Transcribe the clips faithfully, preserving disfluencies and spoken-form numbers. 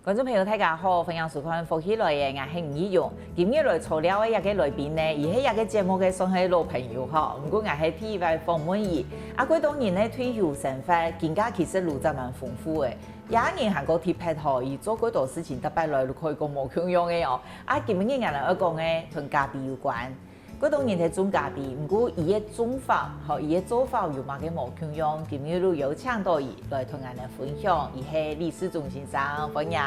觀眾朋友，大家好，歡迎收看《福氣來了》，𠊎係吳奕蓉。今日來坐尞个這個來賓呢，佢係這個節目个算係老朋友吼，毋過𠊎係第一擺訪問佢。啊，過多年个退休生活，更加其實路真蠻豐富个。這人還過特別吼，佢做過多事情，逐擺來都可以講無共樣个哦。啊，今日𠊎來愛講个，同咖啡有關。 過多人在種咖啡，毋過佢个種法，吼，佢个做法有麼个無共樣？今日就邀請到佢來同𠊎等分享，佢係李世忠先生，歡迎。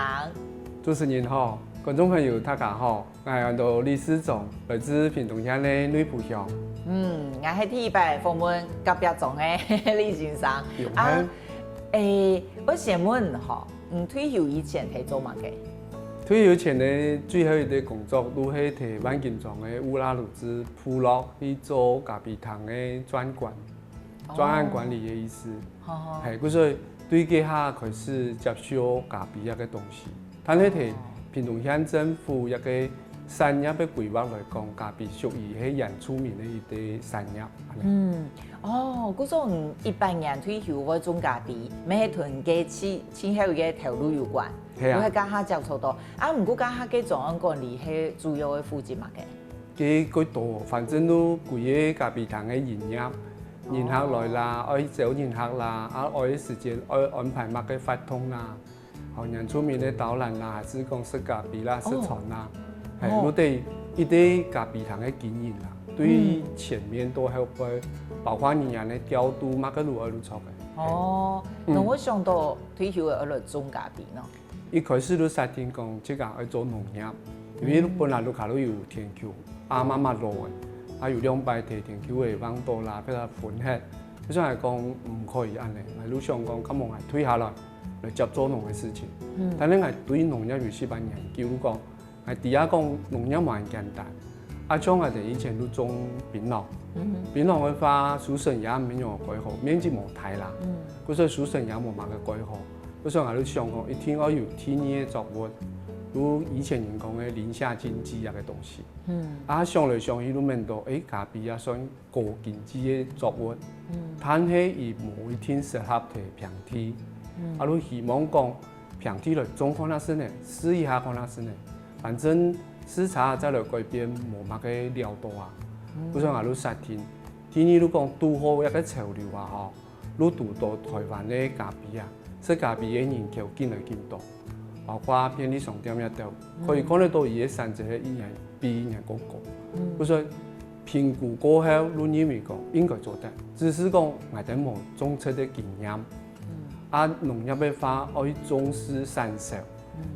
主持人好，觀眾朋友大家好，𠊎安到李世忠，來自屏東縣个內埔鄉。嗯，𠊎係第一擺訪問隔壁庄个李先生。有啊，誒，𠊎先問吼，你退休以前係做麼个？ 退休前个最後一個工作，就係在萬金庄个烏拉魯茲部落去做咖啡廳个專管，專案管理个意思。係，故所對該下開始接觸咖啡這個東西。但係在屏東縣政府一個產業个規劃來講，咖啡屬於係原住民个一個產業。嗯，哦，故所你一八年退休會種咖啡，乜係同該氣氣候个頭路有關。 係啊。就係該下接觸到。啊，毋過該下个專案管理係主要个負責麼个？該个多，反正就規個咖啡廳个營業，人客來啦，愛招人客啦，啊，愛个時間愛安排麼个活動啦，吼，原住民个導覽啦，還係講食咖啡啦、食餐啦，係，就對一個咖啡廳个經營啦，對前面到後背，包括人員个調度，麼个都愛去做个。哦，該𠊎想到退休个愛來種咖啡呢。 一開始就設定講自家愛做農業，因為本來屋下就有田坵，啊，媽媽老了，啊，有兩擺在田坵个橫倒啦，分佢分忒。所以𠊎講毋可以恁仔，𠊎就想講，敢無𠊎退下來，來接做農个事情。但係𠊎對農業有一般研究，講 𠊎知啊講農業無恁簡單，啊，像𠊎等以前就種檳榔，檳榔个話，收成也毋會恁樣蓋好，面積無大啦，故所收成也無麼个蓋好。故所𠊎就想講，一定愛有第二个作物，就以前人講个林下經濟這個東西。啊，想來想去，就愐到，誒，咖啡也算 高經濟个作物，但係佢無一定適合在平地。啊，就希望講平地來種看下先呢，試一下看下先呢，反正時差再來改變，無麼个料到啊。故所𠊎就設定，第二就講堵好這個潮流啊吼，就堵到臺灣个咖啡啊，食咖啡个人口緊來緊多，包括便利商店也都可以看得到佢个產值係一年比一年過高。故所 評估過後，就認為講應該做得，只係講𠊎等無種植个經驗。啊，農業个話愛重視產銷，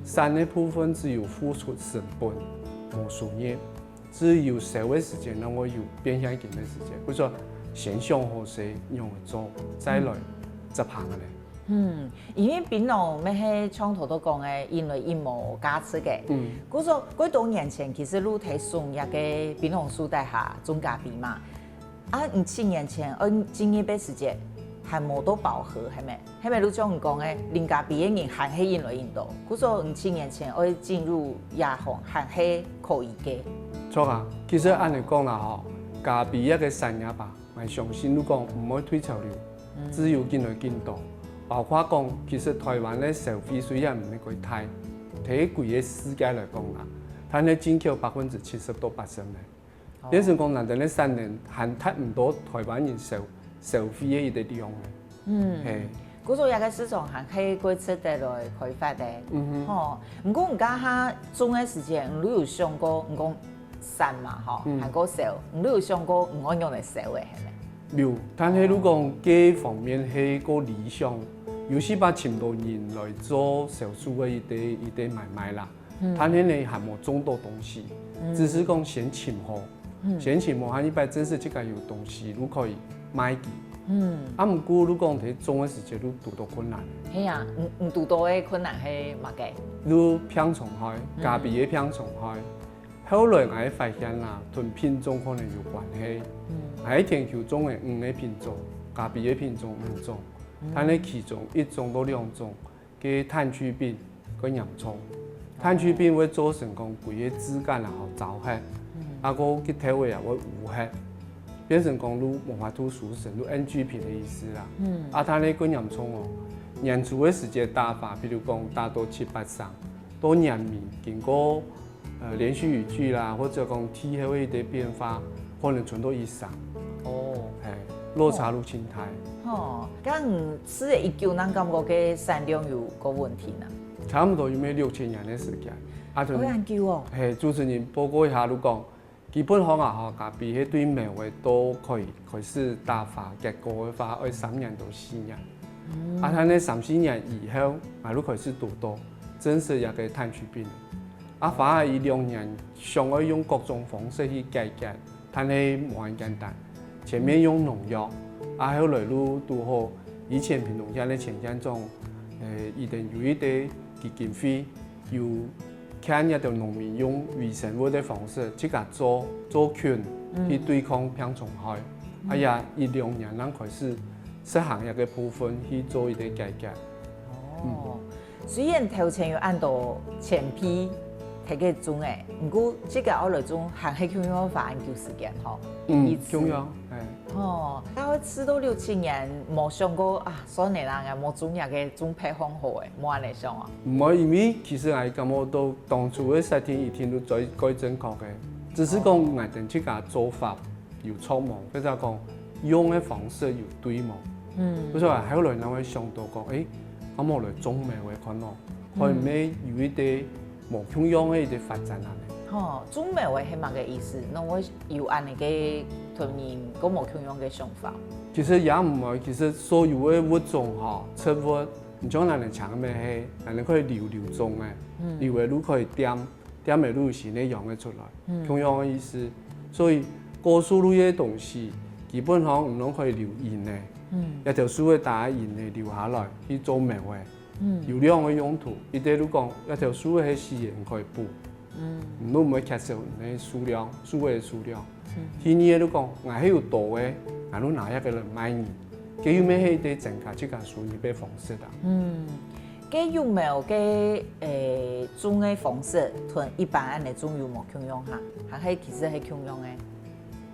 產个部分只有付出成本，無收入。只有銷个時間，正會有變現金个時間。故所先想好勢仰仔做，再來執行个咧。 嗯，因為檳榔乜係像頭先講个，因為佢無價值个。嗯。故所，幾多年前其實就在種這個檳榔樹底下種咖啡嘛。啊，你七年前愛進入个時節，還無到飽和，係無？係無就像你講个，啉咖啡个人還係越來越多。故所你七年前愛進入這行，還係可以个。著啊，其實恁仔講啦吼，咖啡這個產業啊， 𠊎相信就講毋會退潮流，只有緊來緊多。包括講，其實臺灣个消費雖然毋係幾大，在規個世界來講啦，但係進口百分之七十到八十呢。變成講，𠊎等个產能還達毋到臺灣人消消費个一個量呢。嗯，係。故所這個市場還係幾值得來開發个。嗯哼。吼，毋過你該下種个時節，你有想過，你講 產嘛吼，還過銷，你有想過你愛仰仔銷个係無？有，但係就講該方面係過理想，有時會尋到人來做銷售个一個一個買賣啦。但係呢，還無種到東西，只係講先尋好，先尋好，下一擺正式自家有東西就可以賣佢。啊，毋過就講在種个時節就堵到困難。係啊，你你堵到个困難係麼个？就病蟲害，咖啡个病蟲害。 後來𠊎發現啦，同品種可能有關係。𠊎个田坵種个五個品種，咖啡个品種五種，但係其中一種到兩種，个炭疽病較嚴重。炭疽病會造成講規個枝幹啊吼燥忒，啊過枝頭仔啊會烏忒，變成講就無法度收成，就N G病个意思啦。啊，但係較嚴重哦，年初个時節打花，比如講打到七八成，到年尾經過呃連續雨季啦，或者講氣候个一個變化，可能伸到一成。哦，係，落差就盡大。哦，該你試了一久，你感覺个產量有个問題呢？差毋多有沒六七年个時間，啊，就，哦，恁久哦。係，主持人報告一下，就講，基本上啊，吼，咖啡係對苗仔到開開始打花結果个話，愛三年到四年。啊，但係三四年以後，𠊎就開始堵到，正式這個炭疽病。啊，花仔一兩年想愛用各種方式去解決，但係無恁簡單。前面用農藥，啊，後來就堵好，以前屏東縣个前縣長，呃，佢等有一個基金會，有牽這兜農民用微生物个方式，自家做做菌去對抗病蟲害。啊，也一兩年正開始實行這個部分去做一個解決。哦，雖然頭前有恁多前輩在該種誒，毋過自家愛來種還係共樣花恁久時間吼。嗯，共樣，係。哦，該愛試到六七年，無想過啊，算了啦，𠊎無種這個種別項好誒，無恁樣想哦。毋會，因為其實𠊎感覺到當初个設定一定都最最正確个，只是講𠊎等自家做法有錯誤，或者講用个方式有對無。嗯，所以後來𠊎會想到講，誒，𠊎無來種苗个看咯，可能會有一個無共樣个一個發展恁樣。吼，種苗个係麼个意思？𠊎會有恁樣个同人个無共樣个想法。其實也毋會，其實所有个物種吼，植物，你像𠊎等青盲係，𠊎等可以留留種个，留个就可以點，點个就有新个樣个出來，共樣个意思。所以果樹類个東西，基本上你攏可以留仁个，一條樹个打仁个留下來去做苗个。 有兩個用途，一個就講這條樹係死个，你可以補，你就毋會缺少你个數量，樹个數量。第二個就講，𠊎係有多个，𠊎就拿這個來賣你，該又乜係一個增加自家收入个方式啊。該育苗个，誒，種个方式同一般恁樣種有無共樣哈？還係其實係共樣个？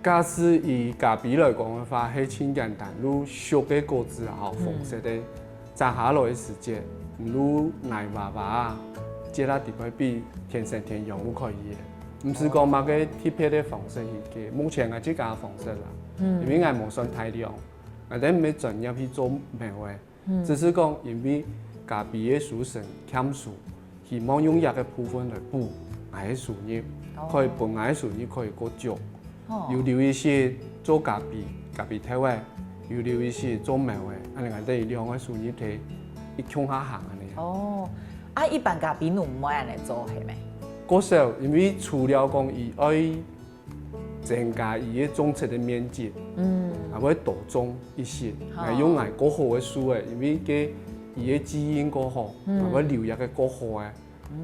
假使以咖啡來講个話，係盡簡單，就熟个果子啊，吼，紅色个，摘下來个時節，你就泥娃娃啊，接下底背比天生天養就可以个。毋使講麼个特別个方式去个，目前𠊎自家个方式啦，因為𠊎無算大量，𠊎等毋係專業去做苗个， 只是講因為咖啡个收成欠收，希望用這個部分來補𠊎个收入，可以分𠊎个收入可以過足。有留一息做咖啡，咖啡豆仔，有留一息做苗仔，恁樣𠊎等兩個收入係一共下行恁樣。哦，啊，一般咖啡農毋會恁樣做係無？較少，因為除了講佢愛 增加佢个種植个面積，嗯，還會多種一息，好，來用來較好个樹仔，因為佢个基因較好，還會留一個較好个。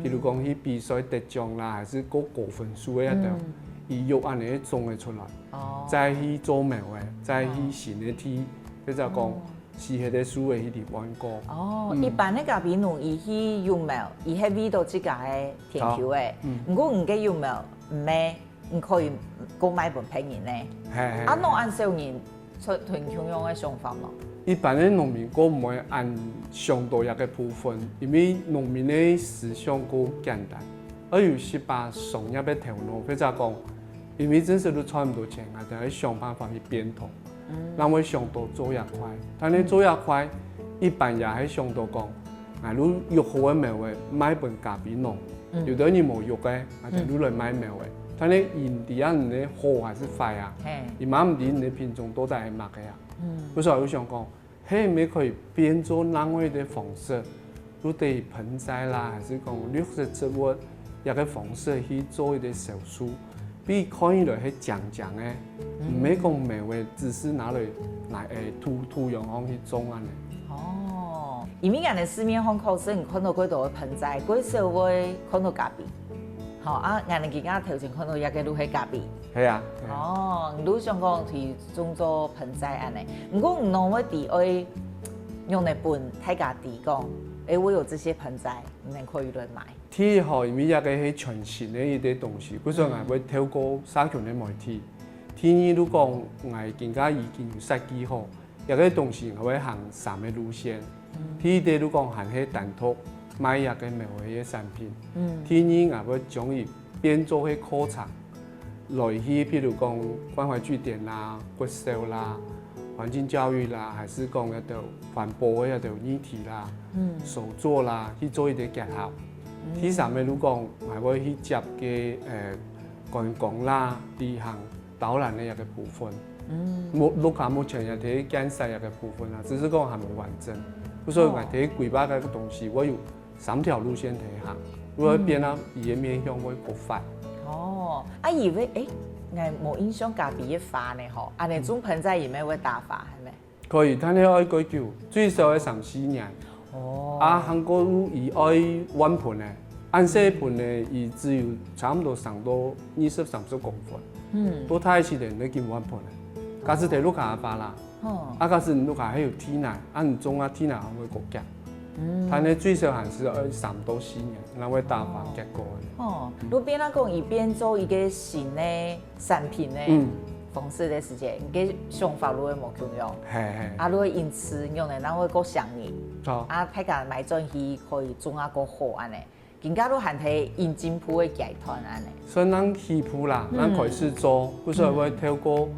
譬如講去比賽得獎啦，還係較高分數个一兜，佢育恁樣个種个出來，哦，再去做苗仔，再去新个地，或者講死忒个樹仔去地換過。哦，一般个咖啡農佢去育苗，佢係為著自家个田坵仔，毋過你个育苗毋係 你可以過賣分別人呢。係係。啊，哪恁少人出同共樣个想法無？一般个農民較毋會恁想到這個部分，因為農民个思想較簡單，愛有一把商業个頭腦，或者講，因為真實都賺毋到錢，𠊎等愛想辦法去變通。 人會想到做這塊，但係做這塊，一般也係想到講，𠊎就育好个苗仔賣分咖啡農，有兜人無育个，𠊎等就來賣苗仔。但係佢毋知恁樣个好還係壞啊，佢嘛毋知你个品種到底係麼个啊。所以𠊎就想講，係毋係可以變做另外一個方式， 就對盆栽啦，還係講綠色植物，這個方式去做一個銷售，比看起來係靚靚个，毋係講苗仔只係拿來拿來土土洋洋去種恁樣。哦，因為𠊎等市面上確實你看到幾多个盆栽，較少會看到咖啡。好啊，𠊎等今下頭前看到這個就係咖啡。係啊。哦，你就想講去種做盆栽恁樣，毋過你哪會知愛 仰般分大家知講，欸，我有這些盆栽，你等可以來買。第一吼，因為這個係全新个一個東西，故所𠊎會透過社群个媒體。第二，就講𠊎今下已經有設計好，這個東西𠊎會行三個路線。第一个就講還係單獨賣這个廟个產品。嗯。第二，𠊎會將佢變做係課程，來去，譬如講關懷據點啦、國小啦、環境教育啦，還是講該兜環保个該兜議題啦、嗯。手作啦，去做一个結合。嗯。第三个就講還會去接个，呃，觀光啦、旅行、導覽个一个部分。嗯。目，目前目前也在建設一个部分啦，只是講還無完整。所以𠊎在規劃个東西，𠊎有三條路線在行，𠊎會變啊，佢个面向會擴闊。哦，啊，以為，誒，𠊎無印象咖啡个花呢吼，恁呢種盆栽也無會打花，係無？可以，但係愛幾久，最少愛三四年。哦。啊，還過有佢愛換盆呢，恁細盆呢，佢只有差不多生到二十三十公分。嗯。到大時呢，你緊換盆呢。假使在屋下个話啦，哦。啊，假使你屋下還有地泥，啊，你種啊地泥還會過結。嗯。但係最少還係愛三到四年，然後會打花結果个。哦，如果變到講，佢變做一个新个產品个嗯。方式个時節，你个想法就會無共樣。嘿，嘿。啊，就會因此樣呢，然後會過想你。好。啊，大家買轉去可以種啊過好恁呢。更加都還在引進步个階段恁呢。算咱起步啦，嗯。咱開始做，故所會透過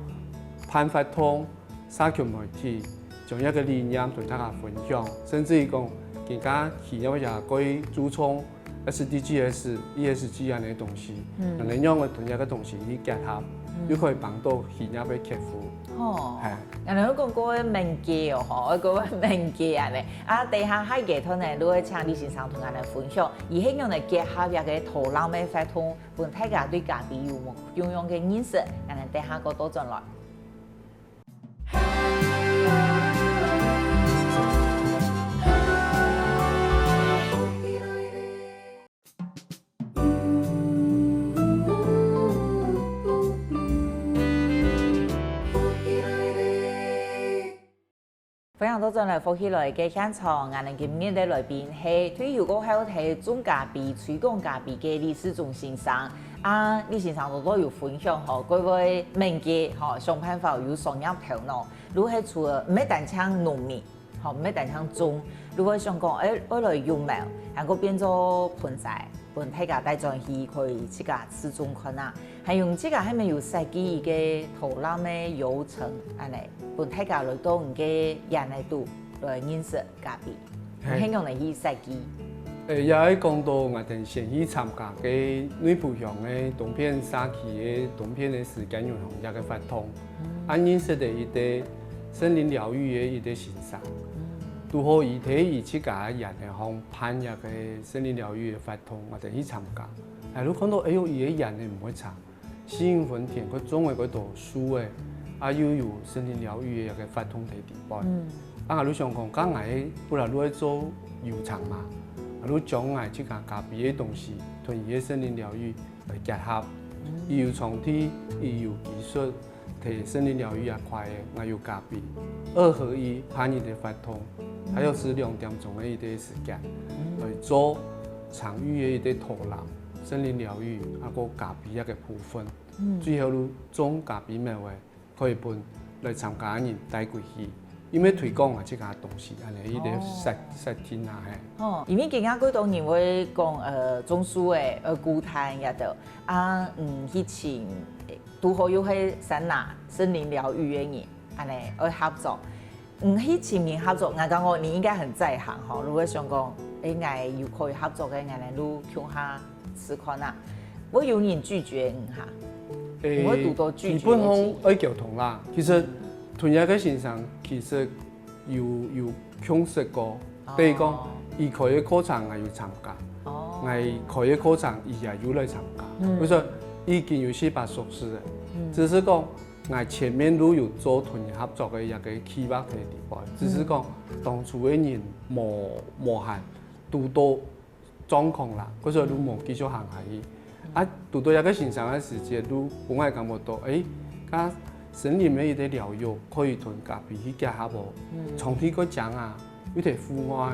辦活動、社群媒體，將這个理念同大家分享，甚至於講，更加企業也可以注重 S D Gs、E S G恁呢个東西，嗯。恁呢樣个同這个東西去結合，嗯。又可以幫到企業个客戶。哦，係。𠊎等有講過个免費哦，吼，愛講个免費恁呢。啊，等一下下一个段呢，就會請李先生同𠊎等分享，佢係用來結合這个導覽个活動，分大家對咖啡有無共樣个認識，𠊎等等一下過倒轉來。 歡迎倒轉來福氣來个現場，𠊎等今日个來賓係退休過後在種咖啡、推廣咖啡个李世忠先生。啊，李先生頭先有分享吼，各位民間吼，想辦法有商業頭腦，就係除了毋係單淨農民，吼，毋係單淨種，就會想講，誒，愛來用無，還過變做盆栽，分大家帶轉去可以自家試種看啊。還有自家係無有設計一个導覽个流程，恁呢，分大家來到你个園仔肚來認識咖啡。 嘿。你係仰般去設計？誒，也係講到𠊎等先去參加个內埔鄉个東片社區个東片个時間銀行這个活動，嗯。啊，認識个一个森林療癒个一个先生。嗯。拄好佢在佢自家个園仔項辦這个森林療癒个活動，𠊎等去參加。哎，就看到，哎喲，佢个園仔毋會差。 四五分田，佢種个幾多樹仔，啊，又有森林療癒个一个活動在裡背。嗯。啊，𠊎就想講，該𠊎本來就愛做油廠嘛，𠊎就將𠊎自家咖啡个東西，同佢个森林療癒來結合。嗯。佢有場地，佢有技術，在森林療癒這塊个，𠊎有咖啡，二合一，辦一个活動，嗯。大約係兩點鐘个一个時間，嗯。來做場域个一个導覽。 森林療癒，啊，過咖啡這个部分。嗯。最後就種咖啡苗仔，可以分來參加个人帶歸去，因為推廣啊，這个東西，恁呢，一个哦。設，設定啊，嘿。哦，因為今下幾多人會講，呃，種樹仔，呃，孤單也得，啊，嗯，去尋，呃，拄好又係山林，森林療癒个人，恁呢，愛合作。 嗯，去尋人合作，𠊎感覺你應該很在行吼。如果想講，誒，𠊎有可以合作个，𠊎等就共下試看啊。會有人拒絕你哈？誒，你會堵到拒絕个情形？基本上愛溝通啦。其實，嗯。同一个先生，其實有，有共識過，哦。比如講，佢開个課程，𠊎有參加。哦。𠊎開个課程，佢也有來參加。嗯。所以說，已經有四把手勢了。嗯。只是講， 𠊎前面就有做同人合作个一个計劃在裡背，只是講當初个人無，無閒，堵到狀況啦，故所就無繼續行下去。啊，堵到這个先生个時節，就分𠊎感覺到，誒，該森林个一个療癒可以同咖啡去結合哦。嗯。長期个講啊， 又在戶外，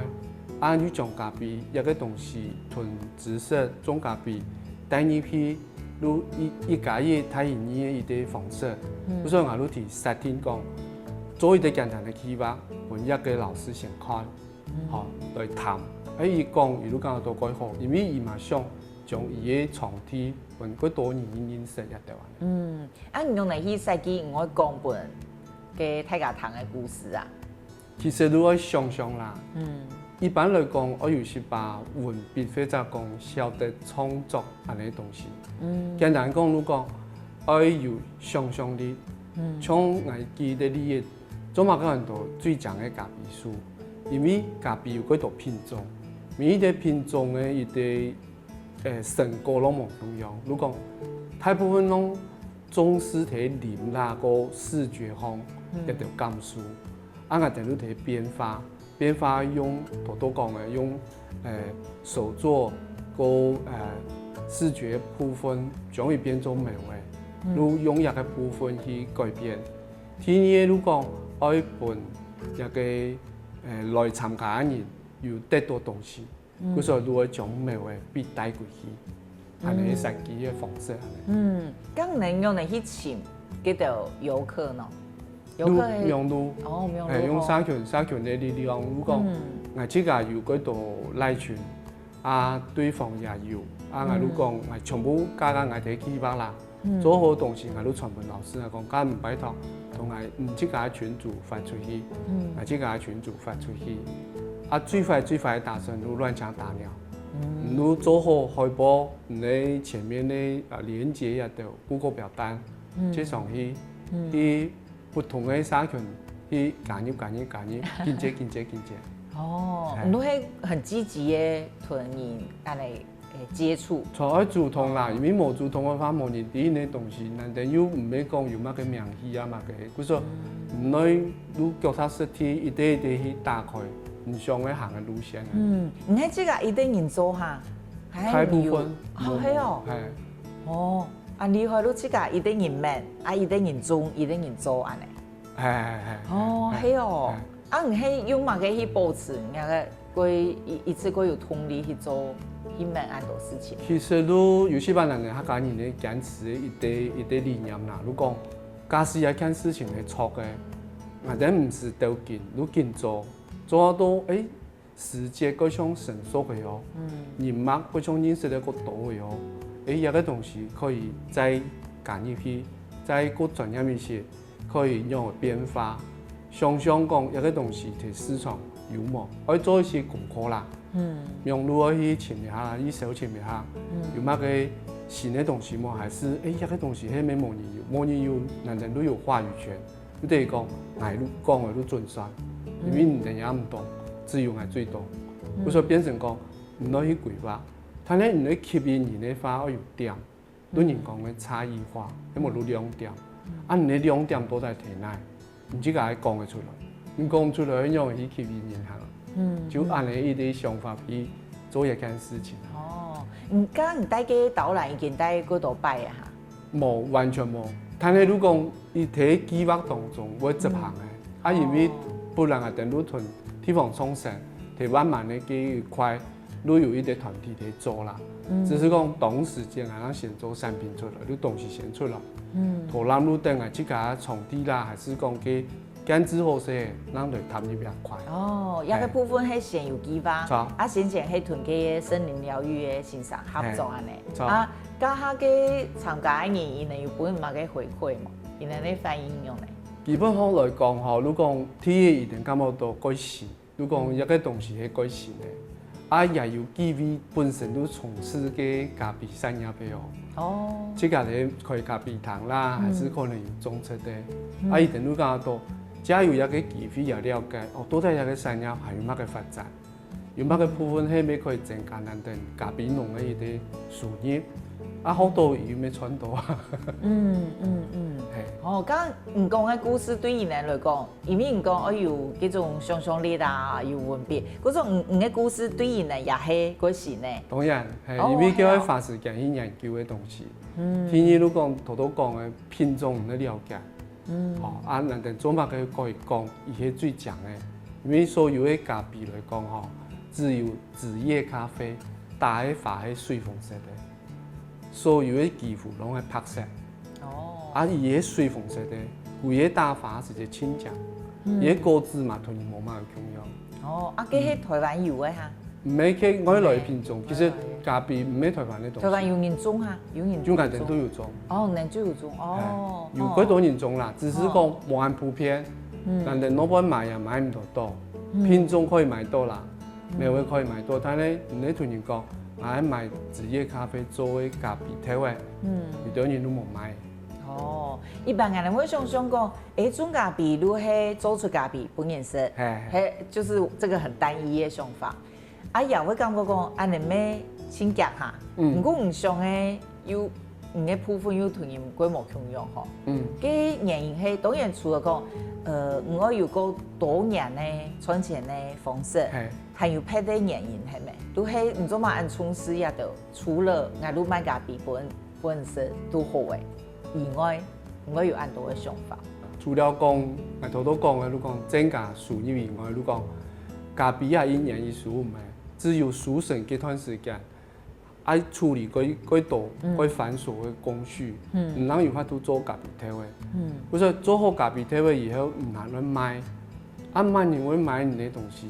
啊，又將咖啡這个東西同知識種咖啡帶入去，就一，一加一大於二个一个方式。嗯。所以𠊎就提設定講，做一个簡單个計劃，分一个老師先看。吼，來談。哎，佢講，佢就講到蓋好，因為佢嘛想將佢个場地分更多人認識這兜啊。嗯，啊，你用來去設計，你會講分个大家聽个故事啊？其實你愛想想啦，嗯，一般來講，愛有一把文筆或者講曉得創作恁呢東西。嗯，簡單講，你講愛有想像力，嗯，像𠊎舉个例子，做麼个很多最靚个咖啡樹，因為咖啡有幾多品種，每一个品種个一个，呃，成果攏無共樣。你講，大部分攏重視在啉啦，个視覺上，嗯，一條感受。啊，𠊎等就在變化，變化用頭頭講个，用，呃，手作，个，呃，視覺部分，將佢變做美味，嗯，就用這个部分去改變。第二个，就講愛分這个，呃，來參加个人有得到東西。 故所就會將貓仔分帶歸去，恁呢設計个方式恁呢。嗯，該你仰般去尋該兜遊客呢？遊客係用路，哦，用路，欸，用社群，社群个力量。如果講，嗯，𠊎自家有幾多賴群，啊，對方也有，啊，𠊎就講，𠊎全部加加𠊎个計畫啦。 做好東西，𠊎就傳分老師，𠊎講，該你拜託，同𠊎你自家群組發出去，𠊎自家群組發出去。啊，最壞最壞打算就亂槍打鳥。你就做好海報，你个前面个，啊，連結也都，Google表單，貼上去，去不同个社群去加入，加入，加入，緊接，緊接，緊接。哦，你都係很積極个同人恁呢 欸，接觸。就愛主動啦，因為無主動个話，無人知你个東西，難得又毋係講有麼个名氣啊麼个，故所，你愛就腳踏實地，一垤一垤去打開你想愛行个路線。嗯，你係自家一垤人做哈？還係你有，大部分，哦，係哦。係。哦，啊，厲害，你自家一垤人搣，啊，一垤人種，一垤人做恁呢。係，係，係，哦，係，係哦。係。 啊，你係用麼个去保持你个，過一，一直過有動力去做，去搣恁多事情？其實就有時節人个客家人个堅持个一垤，一垤理念啦。就講，假使一件事情係著个，𠊎等毋使鬥緊，就緊做，做到，欸，時節過像成熟个哦，人脈過像認識个過多个哦，欸，這个東西可以再加入去，再過專業一些。 可以仰般變化。想想講，這个東西在市場有無，愛做一些功課啦。嗯。網路愛去尋一下，去搜尋一下，有麼个新个東西無？還係，欸，這个東西係無人有，無人有，𠊎等就有話語權。就等於講，𠊎就講个就準算，因為你等也毋懂，只有𠊎最懂。故所變成講，你愛去規劃，但係你愛吸引人个話，愛有點。 就人講个差異化，係無就亮點。啊，你个亮點到底在哪？你自家愛講得出來，你講毋出來，仰般去吸引人行？嗯，就恁呢一个想法去做一件事情。哦，你剛剛你帶个導覽已經帶幾多擺啊？無，完全無。但係就講，佢在計畫當中會執行个。啊，因為本來𠊎等就同地方創生，在萬巒个這一塊， 就有一个團體在做啦。只是講當時間啊，先做產品出來，就東西先出來。導覽就等𠊎自家場地啦，還係講个建置好勢，正來踏入這塊。哦，這个部分係先有計畫，著。啊，先前係同个森林療育个先生合作恁呢。著。啊，該下个參加个人，佢等有分麼个回饋無？佢等个反應仰呢？基本上來講吼，如果第一佢等感覺到蓋新， 就講這个東西係蓋新个，啊，也有機會本身就從事个咖啡產業个哦。哦。自家咧開咖啡廳啦，還係可能有種植个。啊，佢等就感覺到，藉由這个機會也了解，哦，到底這个產業還有麼个發展，有麼个部分係乜可以增加𠊎等咖啡農个一个收入，啊，好多佢乜賺到啊。嗯，嗯，嗯。係。哦，剛剛你講个故事對佢等來講， 因為你講愛有這種想像力啊，有文筆，故所你，你个故事對佢等也係蓋新呢。當然，係，哦，因為佢愛花時間去研究个東西。係哦。嗯。第二，就講頭頭講个品種个了解。嗯。吼，啊，𠊎等做麼个可以講，佢係最靚个？因為所有个咖啡來講吼，只有枝葉咖啡，打个花係水紅色个。 所有个幾乎攏係白色。哦。啊，佢个水紅色个，佢个打花時節盡靚。佢个果子嘛，同人無麼个共樣。哦，啊，該係臺灣有个哈？毋係，該外來个品種，其實咖啡毋係臺灣个東西。臺灣有人種哈，有人種。就𠊎等都有種。哦，𠊎等就有種，哦，有幾多人種啦，只是講無恁普遍，𠊎等老闆買也買毋到多，品種可以買到啦，苗仔可以買到，但係你同人講，𠊎買自家咖啡做个咖啡豆仔，有兜人都無買。哦，一般人會想想講， 欸，種咖啡就係做出咖啡分人食，係，係，就係這個很單一个想法。啊，也會感覺講，恁樣乜盡遽哈。毋過毋想个，又，毋个部分又同人過無共樣吼。嗯。該原因係，當然除了講，呃，毋愛有過多元个賺錢个方式，係。還有別个原因係無？就係你做麼恁重視這兜，除了𠊎就賣咖啡分，分人食就好个以外， 毋會有恁多个想法。除了講，𠊎頭先講个，就講增加收入以外，就講咖啡啊，一年一收毋係，只有收成這段時間，愛處理過，過多、過繁瑣个工序，毋能有法度做咖啡豆仔。所以做好咖啡豆仔以後，毋還愛賣，啊，麼人會買你个東西？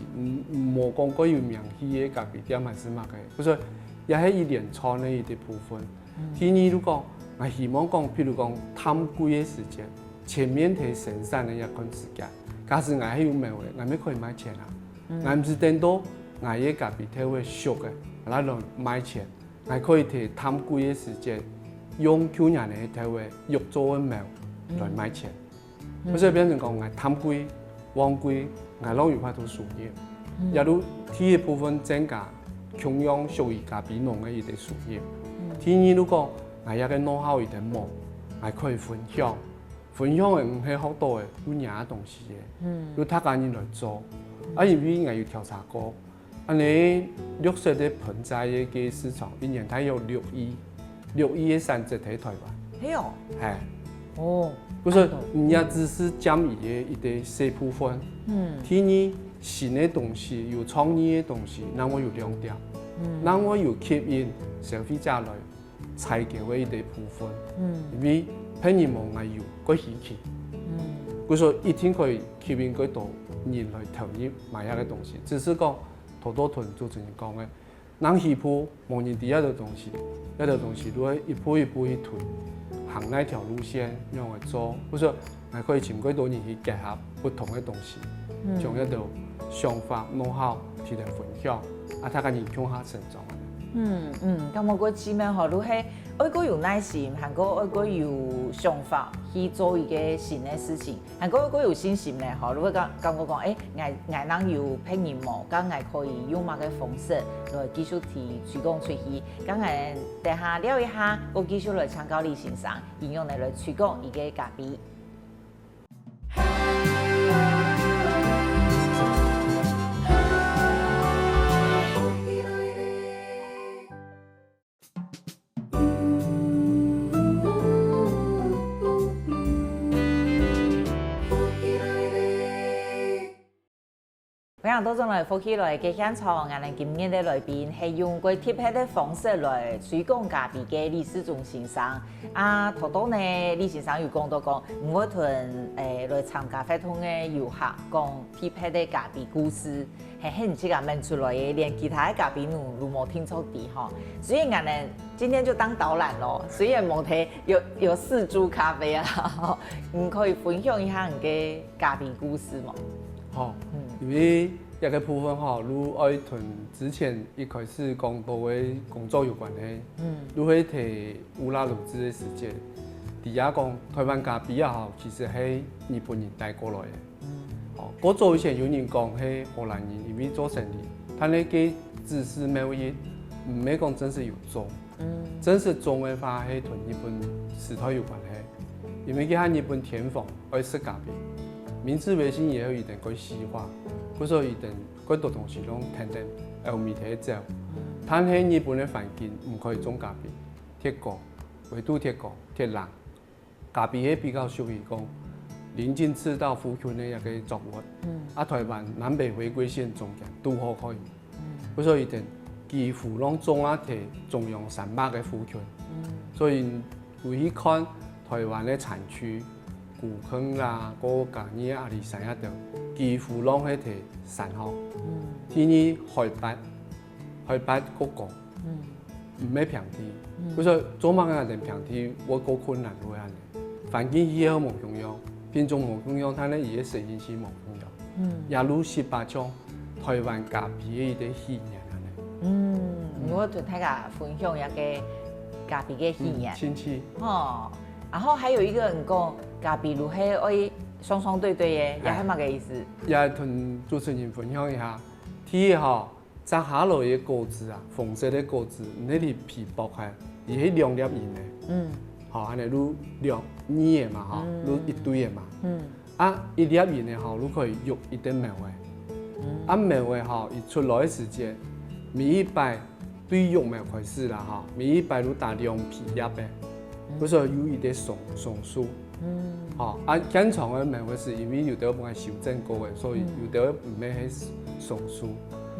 無講過有名氣个咖啡店還係麼个，所以也係一連串个一個部分。 第二，就講，𠊎希望講，譬如講淡季个時節，全面在生產个這段時間，假使𠊎係有苗仔，𠊎乜可以賣錢啊。𠊎毋使等到𠊎个咖啡豆仔熟个，𠊎來賣錢，𠊎可以在淡季个時節，用舊年个豆仔育做个苗來賣錢。 所以變成講，𠊎淡季、旺季，𠊎攏有法度收入。也就第一部分增加共樣屬於咖啡農个一個收入。第二，就講，𠊎這個know-how一定無，𠊎可以分享。分享个毋係學到个，有若東西个，有大家人來做。啊，因為𠊎有調查過， 恁呢綠色个盆栽个市場，一年大約六億，六億个產值在臺灣。係哦。係。哦。就係恁多。你也只係佔佢个一個細部分。嗯。第二，新个東西，有創意个東西，正會有亮點，嗯。正會有吸引消費者來 採購个一個部分。嗯。因為別人無，𠊎有个稀奇。嗯。故所一定可以吸引更多人來投入買這個東西。只是講，頭頭同主持人講个，人起步，無人知這個東西，這個東西就愛一步一步去推，行哪條路線，仰般做。故所 𠊎可以尋更多人去結合不同个東西，將這兜想法、know-how提來分享，啊，大家人共下成長。嗯嗯，感覺過奇妙吼，就係愛過有耐心，還過愛過有想法去做一個新个事情，還過愛過有信心咧吼，就會感感覺講，欸，𠊎𠊎正有別人無，該𠊎可以用麼个方式來繼續提推廣出去。該𠊎等下尞一下，過繼續來請教李先生，仰般來來推廣佢个咖啡。 歡迎倒轉來福氣來个現場，𠊎等今日个來賓係用過特別个方式來推廣咖啡个李世忠先生。啊，頭到呢，李先生有講到講，毋會同，欸，來參加活動个遊客講特別个咖啡故事，係，係你自家愐出來个，連其他个咖啡農都無聽著知吼。所以𠊎等今天就當導覽咯，雖然無提有，有四株咖啡啊，你可以分享一下你个咖啡故事無？好，嗯。因為 這個部分吼，就愛同之前一開始講到个工作有關係。嗯。就係在烏拉魯治个時節，知影講臺灣咖啡啊吼，其實係日本人帶過來个。嗯。哦，過早以前有人講係荷蘭人，因為做生理，但係該只是貿易，毋係講真實有種。嗯。真實種个話係同日本時代有關係，因為該下日本天皇愛食咖啡，明治維新以後佢等過西化，故所佢等 過多東西攏跈等歐美去走。但係日本个環境毋可以種咖啡，忒高，緯度忒高，忒冷。咖啡係比較屬於講臨近赤道附近个一個作物。嗯。啊，臺灣南北回歸線中間堵好可以。嗯。所以佢等幾乎攏種啊在中央山脈个附近。嗯。所以你去看臺灣个產區，古坑啦，過嘉義阿里山該兜，幾乎攏係在山項。第二海拔，海拔過高，毋係平地。所以做麼个𠊎等平地會過困難會恁呢？環境氣候無共樣，品種無共樣，但係佢个適應性無共樣。也如十八種 台灣咖啡个一个起源恁呢。嗯，我同大家分享一个咖啡个起源。興趣。哦，然後還有一個人講，咖啡就係愛雙雙對對个，也係麼个意思？也同主持人分享一下，第一吼，摘下來个果子啊，紅色个果子，你去皮剝開，佢係兩粒仁个。嗯。好，恁呢就兩二个嘛，吼，就一對个嘛。嗯。 啊，一粒仁个吼，就可以育一垤苗仔。啊，苗仔吼，佢出來个時節，每一擺對育苗開始啦吼，每一擺就打兩皮葉个，故所有一垤雙雙數。吼，啊，健康个苗仔係因為有兜本來修正過个，所以有兜毋係係雙數。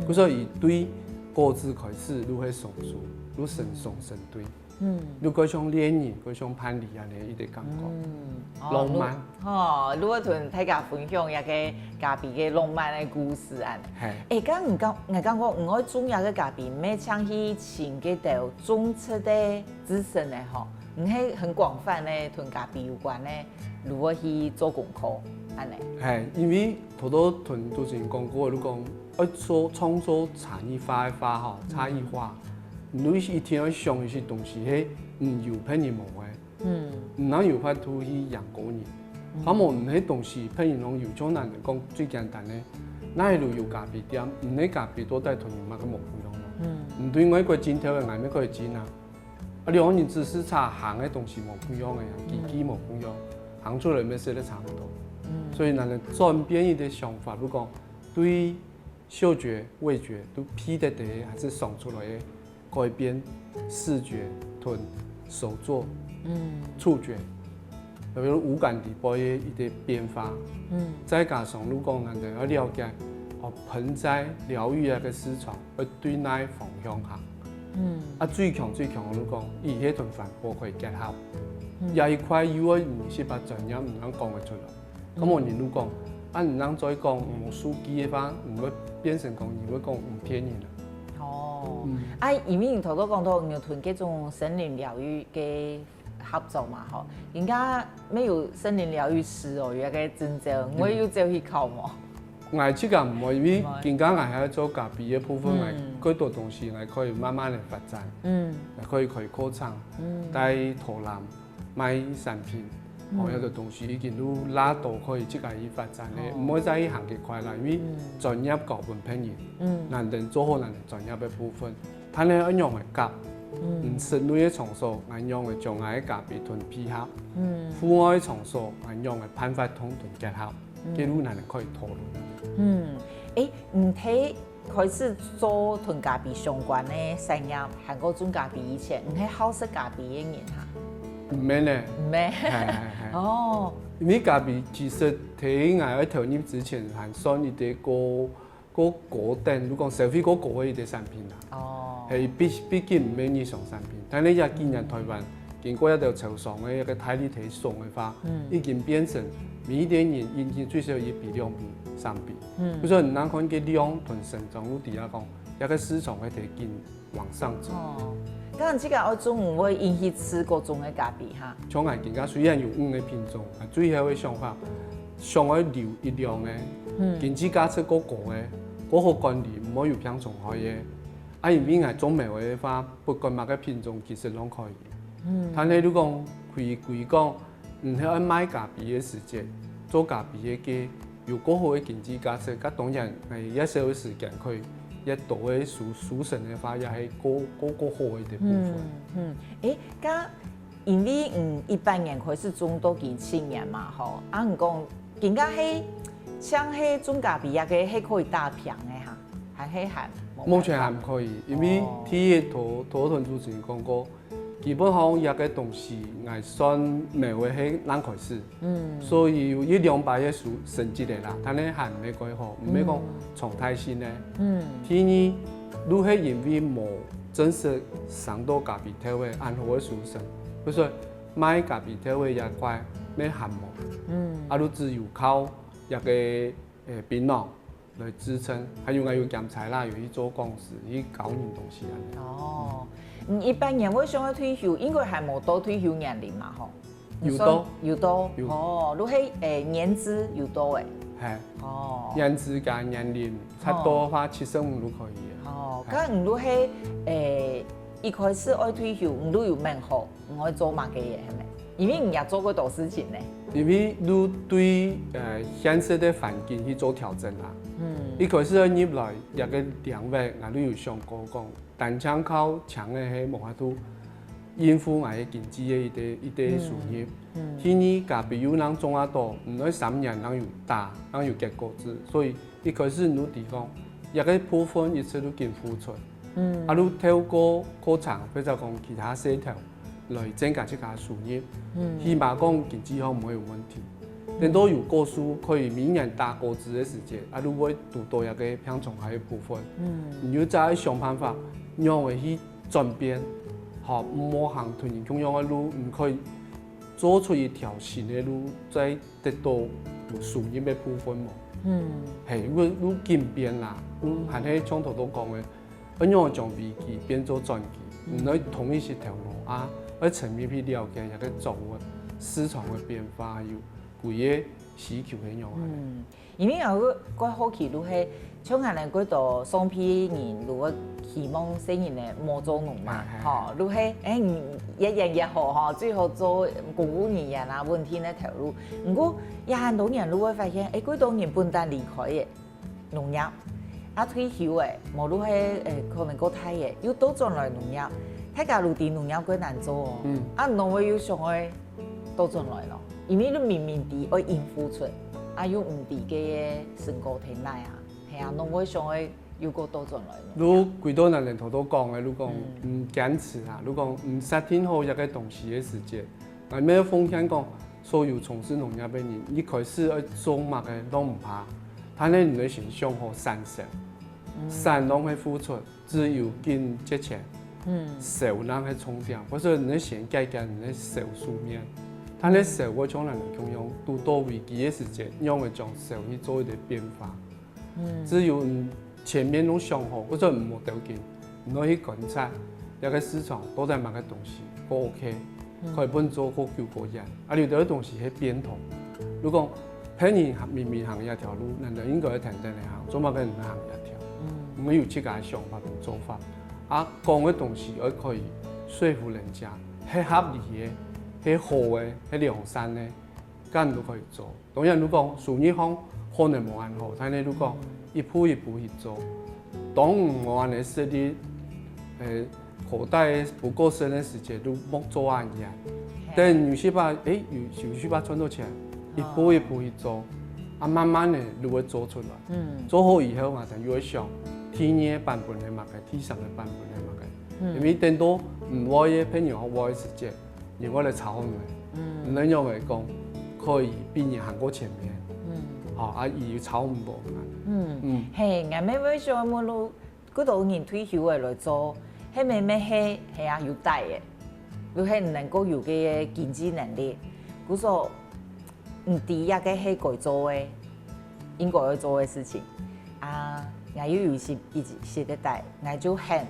故所佢對果子開始就係雙數，就生雙生對。 嗯，就蓋像戀人，蓋像伴侶恁呢一个感覺，浪漫。吼，就愛同大家分享一个咖啡个浪漫个故事恁。係，誒，剛你講，你講過，你愛種一个咖啡，毋係淨去尋該兜種植个知識呢吼，你係很廣泛个同咖啡有關个，就愛去做功課，恁呢。係，因為頭頭同主持人講過，就講愛做創造差異化个話吼，差異化。 你一定愛想一些東西係毋有別人無个，嗯，毋能有法度去贏過人。嗯，無你个東西別人攏有，就拿來講最簡單个，哪一路有咖啡店，你个咖啡到底同人麼个無共樣咯？嗯，你對外國進口个，外面可以進啊。啊，兩人只是差行个東西無共樣个，機器無共樣，行出來乜係个差不多。嗯，所以拿來轉變一个想法，就講對 嗅覺、味覺都鼻得著，還係想出來个改變視覺同手作、嗯，觸覺，比如五感底背个一个變化。嗯，再加上如果𠊎等愛了解，哦，盆栽療愈个市場愛對哪方向行？嗯，啊，最強最強个就講，佢係同環保可以結合。嗯，這一塊又愛你去把專業毋能講个出來。 該無人就講，啊，你恁樣再講無數據个話，你會變成講，你會講毋騙人啊。哦，啊，因為你頭頭講到，你有同這種森林療愈个合作嘛，吼，人家乜有森林療愈師哦，有一个證照，你會有走去考無？𠊎自家毋會，因為今下𠊎還愛做咖啡个部分，𠊎幾多東西𠊎可以慢慢个發展，嗯，𠊎可以開課程，帶導覽。 賣產品，吼，有兜東西已經有罅到可以自家去發展个，毋會再去行該塊啦，因為專業交分別人，嗯，𠊎等做好𠊎等專業个部分，但係愛仰仔合，嗯，室內个場所，𠊎仰仔將𠊎个咖啡同配合，嗯，戶外个場所，𠊎仰仔辦法同同結合，該就𠊎等可以討論。嗯，誒，你睇 開始做同咖啡相關个產業，還過種咖啡以前，你係好食咖啡个人哈？毋係呢。毋係。係係係。哦，因為咖啡其實在𠊎愛投入之前，還算一个過過高等，就講消費過高个一个產品啦。哦，係畢畢竟毋係日常產品，但係這幾年台灣經過一兜超商个一个大力推送个話，已經變成每一个人一日最少一杯兩杯、三杯。 嗯，就係你單看个量同成長率底下講，這个市場會在緊往上走。哦，該你自家愛種，會引起試各種个咖啡哈？像𠊎今下雖然有五个品種，啊，最後个想法，想愛留一兩个，嗯，經濟價值過高个，過好管理，毋會有病蟲害个。啊，因為𠊎種苗个話，不管麼个品種，其實攏可以。嗯，但係如果規規講， 毋係愛賣咖啡个時節，做咖啡个个有過好个經濟價值，該當然，哎，這少个時間可以，也多个收收成个話，也係過過過好个一个部分。嗯，嗯，誒，該因為嗯一八年開始種到今七年嘛，吼，啊，你講今下係像係種咖啡啊，个係可以打平个哈，還係還無辦法？目前還毋可以，因為第一，頭頭同主持人講過， 基本上這个東西，𠊎算苗个係正開始，嗯，所以有一兩擺个收成績个啦，但係還毋係蓋好，毋係講常態性个。嗯，第二，就係因為無正式生到咖啡豆个恁好个收成，就係賣咖啡豆个這塊，乜還無，嗯，啊，就只有靠這个，誒，檳榔來支撐，還有𠊎有兼差啦，有去做講師，去教人東西恁樣。哦，你一般人會想要退休，應該還無到退休年齡嘛，吼？有到。有到，有。哦，就係，誒，年資有到誒。係。哦。年資加年齡差不多个話，七十五就可以了。哦，係。該你就係，誒，一開始愛退休，你就有問好，你愛做麼个个，係無？因為你也做過多事情呢。因為就對，呃，現實个環境去做調整啦。嗯。一開始愛入來這个領域，𠊎就有想過講，單淨靠請个係無法度應付𠊎个經濟个一个，一个收入。嗯。第二，咖啡又正種啊多，毋愛三年正有打，正有結果子，所以一開始就知講，這个部分一直就緊付出。嗯。啊，就透過課程或者講其他事頭來增加自家收入，嗯。起碼講經濟上毋會有問題。等到有果樹可以每年打果子个時節，啊，就會堵到這个病蟲害个部分。嗯。你就再想辦法，仰會去轉變，吼，毋好行同人共樣个路，你可以做出一條新个路，再得到有收入个部分無？嗯。係，有，有改變啦，嗯，還係像頭頭講个，愛仰將危機變做轉機，嗯。你愛同一時頭腦啊，愛深入去了解這个作物市場个變化，還有佢个需求係仰般。嗯。 因為𠊎會蓋好奇，就係像恁樣蓋多上輩人，就會希望細人仔莫做農民，係，係，吼，就係，誒，你越遠越好吼，最好做公務人員啊，穩定个頭路。毋過，也很多人就會發現，誒，蓋多人本旦離開个農業，啊，退休个，無就係，誒，可能較大个，又倒轉來農業，大家就知農業蓋難做哦。嗯。啊，仰會又想愛倒轉來咯，因為你明明知愛應付出，啊，又毋知个成果在哪啊。 係啊，仰會想愛又過倒轉來呢？就歸到𠊎等頭頭講个，就講，嗯。嗯，堅持啊，就講，嗯，設定好一个東西个時節，𠊎乜奉勸講，所有從事農業个人，一開始愛種麼个都毋怕，但係你愛先想好產銷。嗯。產量係付出，只有緊節錢，嗯。銷量係重點，或者你愛先解決你个銷數面，但係銷會像𠊎等共樣，堵到危機个時節，仰會將銷去做一个變化。 嗯。只有你前面都想好，或者你無條件，你愛去觀察，這个市場到底麼个東西較OK，嗯。可以分做較久較遠。啊，有兜个東西係變通。如果別人行，明明行這條路，難道應該愛跈等來行，做麼个毋行這條？嗯。你愛有自家个想法同做法。啊，講个東西愛可以說服人家，係合理个，係好个，係良善个，該你都可以做。 當然，就講收入項可能無恁好，但係就講一步一步去做。當你無恁个實力，誒，口袋不夠深个時節，就莫做恁樣。嘿。等有時吧，誒，有，有時吧賺到錢，一步一步去做，啊，慢慢个就會做出來。嗯。做好以後嘛，正又會想，第二个版本係麼个，第三个版本係麼个。嗯。因為等到毋會个朋友會个時節， 你會來吵你，嗯。你恁樣來講，可以比你行過前面。嗯。好，啊，佢又吵毋到嘛。嗯。嗯。嘿，𠊎乜會想問你，幾多人退休个來做，係乜乜係，係啊，有帶个，就係能夠有个經濟能力。故所，毋知這个係該做个，應該愛做个事情。啊，𠊎又有一些，一些个帶，𠊎就喊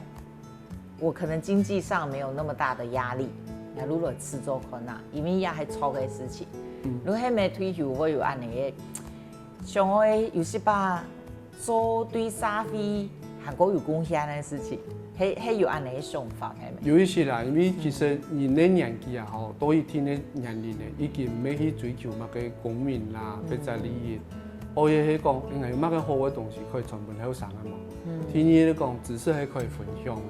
我可能經濟上沒有那麼大的壓力，那如果試做看啊，因為也還錯个事情。嗯。如果還沒退休，會有恁樣个，想愛有時吧，做對社會還過有貢獻个事情，還，還有恁樣个想法，係無？有一些啦，因為其實人个年紀啊，吼，到一定个年齡呢，已經毋係去追求麼个功名啦，嗯。或者利益。 哦，也係講，應該有麼个好个東西可以傳分後生个嘛。嗯。第二个講，知識係可以分享个，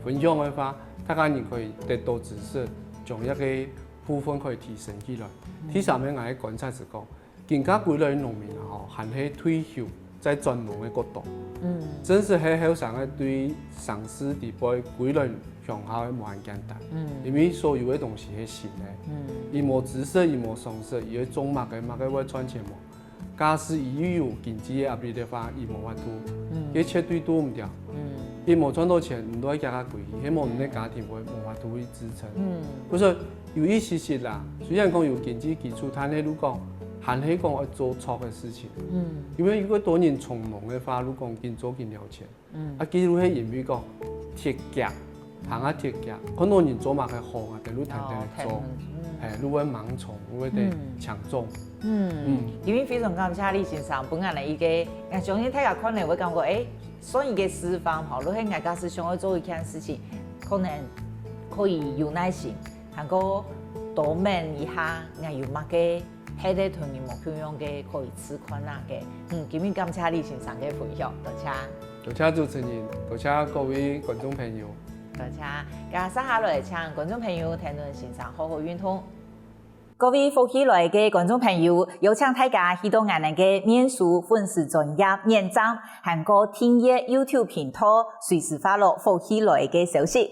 分享个話，大家人可以得到知識，將一个部分可以提升起來。嗯。第三个，𠊎个觀察係講，今下歸來農民啊，吼，還係退休再轉農个角度。嗯。真實係後生个對城市底背歸來鄉下个無恁簡單。嗯。因為所有个東西係新个。嗯。佢無知識，佢無常識，佢會種麼个，麼个會賺錢無？ 假使佢又有經濟个壓力个話，佢無法度，嗯。佢絕對做毋到。嗯。你無賺到錢，你都愛寄佢歸去，係無你个家庭會無法度去支撐。嗯，所以有一息息啦，雖然講有經濟基礎，但係如果講還係講愛做錯个事情，嗯，因為如果多人從農个話，如果講緊做緊了錢，嗯，啊，佢就係因為講鐵腳，行啊鐵腳，看到人做麼个好啊，等路等等做，哦，嗯，係，路會盲從，路會得搶中。嗯，因為非常感謝李先生，本來个一个，相信大家看了會感覺，誒， 算一个示範吼，就係𠊎假使想愛做一件事情，可能可以有耐心，還過多問一下，𠊎有麼个別个同你無共樣个可以試看啊个。嗯，今日感謝李先生个分享，多謝。多謝主持人，多謝各位觀眾朋友。多謝，接下來請觀眾朋友聽李先生好好運動。 各位福氣來个觀眾朋友，邀請大家去到𠊎等个面書粉絲專頁點讚，還過訂閱YouTube頻道，隨時follow福氣來个消息。